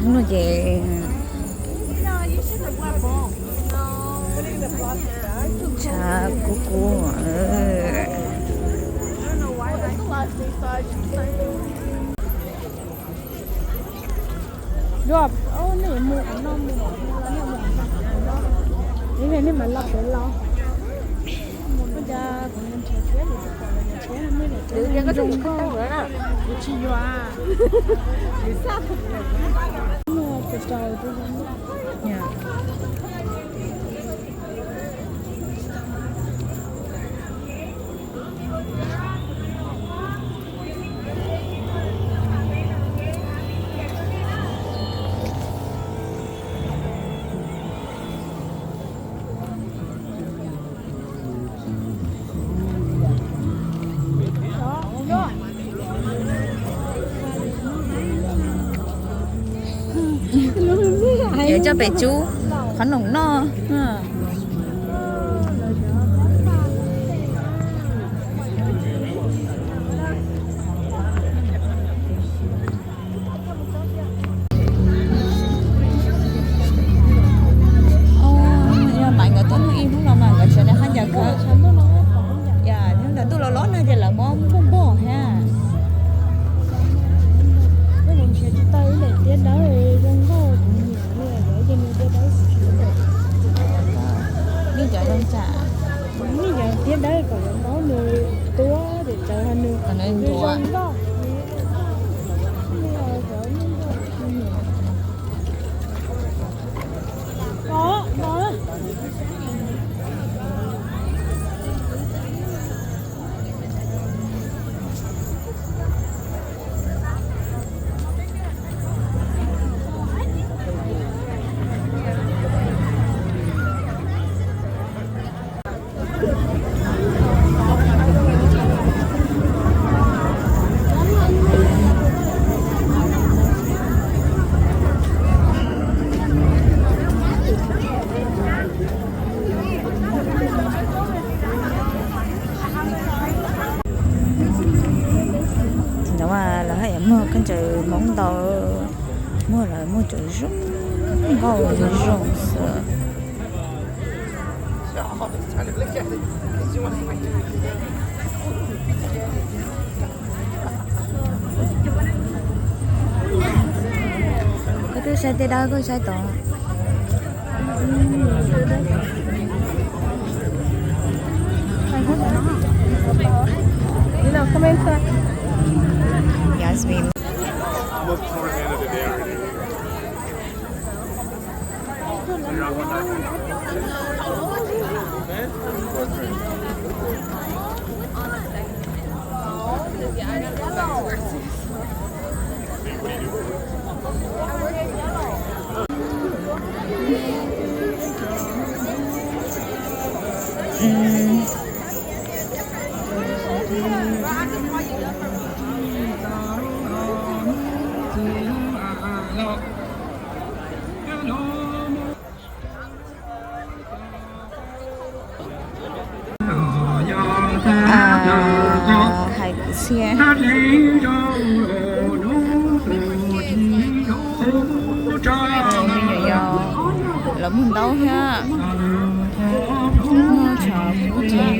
No ces tshav kub kub. Ib pliag nej mam los pem los. Ua cas kuv nrhiav thiab kuv tsis pom los nrhiav thiab, nej lam twb zoo nkauj kuv tsis yuav. Yuav coj pem tsub qhov noom noj. Yog Maiv nkawd tuaj noj ib hnub no mas nkawd tseem noj hab ncas kawg. Yog hnub ntawd ntuj los los nag ces lawv muab npog npog thiab. Nrhiav tsis tau ib daim tiab dawb zoo nkauj, kuv nyiam li lawv ces nws tiab dawb. Nej cov zoo tsam. Nej cov tiab dawb kom lawv paub nws tuab ces tsawv ho nws kom nws zoo nkauj. Thaum no mas lawv haj yam muag khaub ncaws Hmoob ntau, muag lawv muag cov zoo nkauj zoo xwb. Koj twb saib tej dawb koj saib tod. Yasmin. Hais kwv txhiaj. Lawv muag ntaub thiab, muag tshav kub ces.